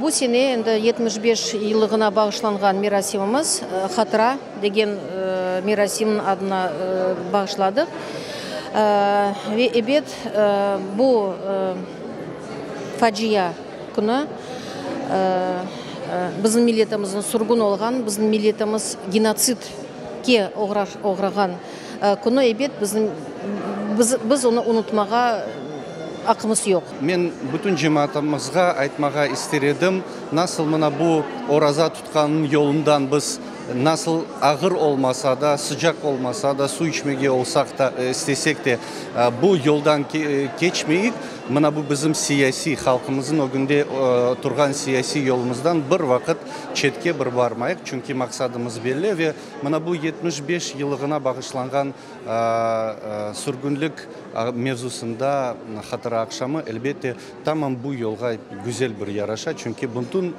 Bu sene endi 75 yıllığına bağışlanğan merasimimiz Hatıra degen merasimniñ adına bağışladıq. Ve ebet, bu facia künü bizim milletimizniñ sürgün olğan, bizim milletimiz genotsidke oğrağan künü, ebet, bizim biz onı unutmağa aqımız yoq. Men bütün cemaatımızğa aytmağa ister edim, nasıl mına bu oraza tutqannıñ yolundan biz nasıl ağır olmasa da, sıcaq olmasa da, suv içmege olsaq da, istesek de, bu yoldan keçmeyik, mına bu bizim siyasiy, halqımıznıñ ögünde turğan siyasiy yolumızdan bir vaqıt çetke bir barmayıq, çünki maqsadımız belli ve mına bu 75 yıllığına bağışlanğan Sürgünlik mevzusında hatıra aqşamı, elbette, tamam bu yolğa güzel bir yaraşa, çünki bütün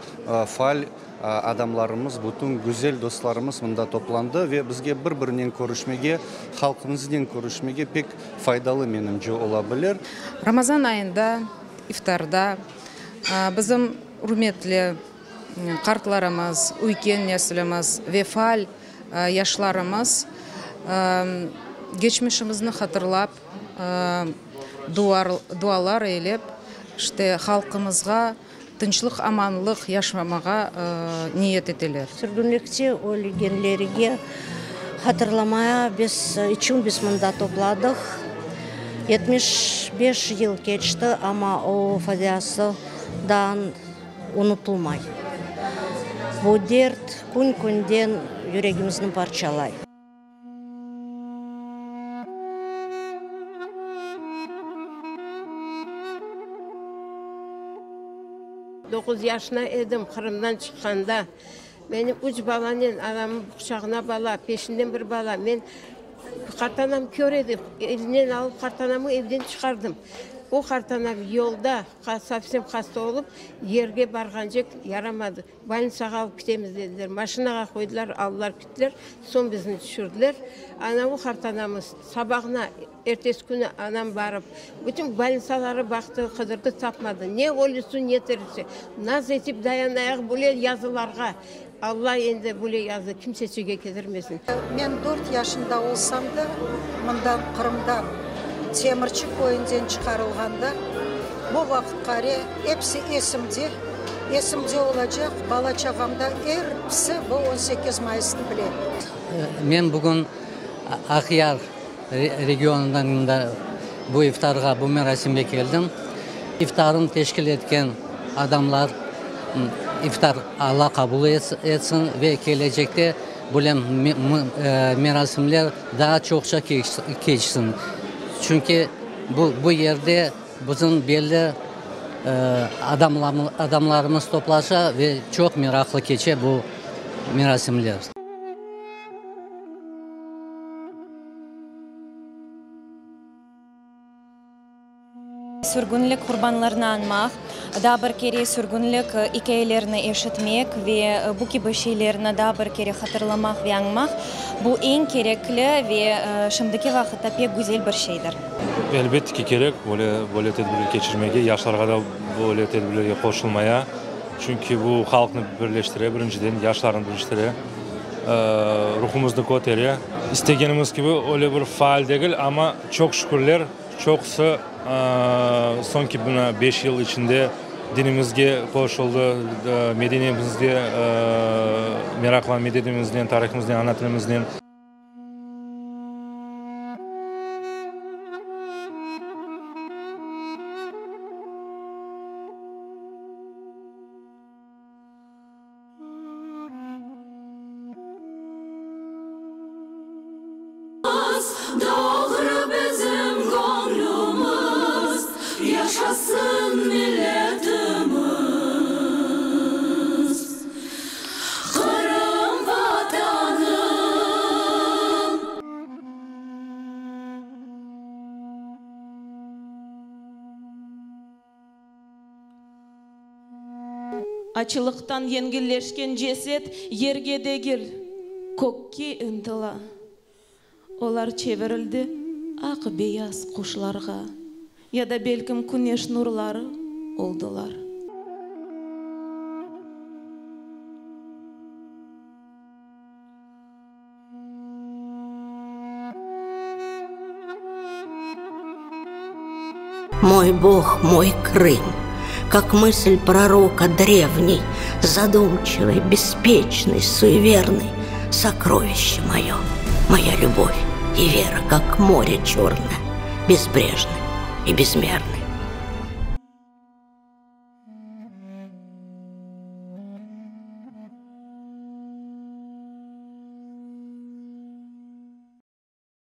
faal adamlarımız, bütün güzel dostlarımız mında toplandı ve bizge bir-birinen körüşmege, halqımıznen körüşmege pek faydalı, menimce, ola bilir. Ramazan ayında iftarda bizim ürmetli qartlarımız, üyken neslimiz ve faal Yaşlarımız keçmişimizni hatırlap, dualar eylep, işte, halqımızğa tınçlıq-amanlıq yaşamağa niyet eteler. Sürgünlikte ölgenlerge hatırlamaya biz içün biz mında topladıq. 75 yıl keçti, amma o faciası daa unutılmay. Bu dert kün-künden yüregimizni parçalay. Doquz yaşına edim Qırımdan çıqqanda. Menim üç balanen, anamnıñ quçağına bala, peşinden bir bala. Men, qartanam kör edi, elinden alıp qartanamı evden çıqardım. O qartanam yolda sovsem hasta olıp, yerge barğancek yaramadı. Bolnitsağa alıp ketemiz dediler. Maşinağa qoydılar, aldılar kettiler. Soñ bizni tüşürdiler. Ana o qartanamız sabağına, ertesi künü anam barıp, bütün bolnitsaları baqtı, qıdırdı, tapmadı. Ne ölüsi, ne tirisi. Naz etip dayanayıq böyle yazılarğa. Alla endi böyle yazı kimseçige ketirmesin. Men dört yaşında olsam da, mından, Qırımdan, Temirçi köyünden çıqarılğanda, bu vaqıtqare episi esimde, esimde olacaq, bala-çağamda erpisi bu on sekiz mayısnı bile. Men bugün Aqyar regionından mında bu iftarğa, bu merasimge keldim. İftarnı teşkil etken adamlar, iftar Alla qabul etsin ve kelecekte böyle merasimler daa çoqça keçsin. Çünki bu yerde bizim belli adamlarımız toplaşa ve çoq meraqlı keçe bu merasimler. Sürgünlik qurbanlarını añmaq, daa bir kere sürgünlik ikâyelerini eşitmek ve bu kibi şeylerni daa bir kere hatırlamaq ve añmaq, bu eñ kerekli ve şimdiki vaqıtta pek güzel bir şeydir. Elbette ki, kerek böyle böyle tedbirler keçirmege, yaşlarğa da böyle tedbirlerge qoşulmaya, çünki bu halqnı birleştire, birinciden, yaşlarnı birleştire. Ruhumıznı kötere. İstegenimiz kibi öyle bir faal degil, amma çoq şükürler, çoqusı soñki mına beş yıl içinde dinimizge qoşuldı, medeniyetimizge meraqlan, medeniyetimiznen, tarihimiznen, ana tilimiznen. Doğru bizim göñlümiz, Yaşasın milletimiz. Qırım Vatanım. Açlıqtan yengilleşken ceset yerge degil, kökke ıntıla. Olar çevirildi aq-beyaz quşlarğa, ya da belkim küneş nurları oldılar. Мой Бог, мой Крым, как мысль пророка древней, Задумчивой, беспечной, суеверной, Сокровище мое, моя любовь и вера, Как море черное, безбрежное и безмерное.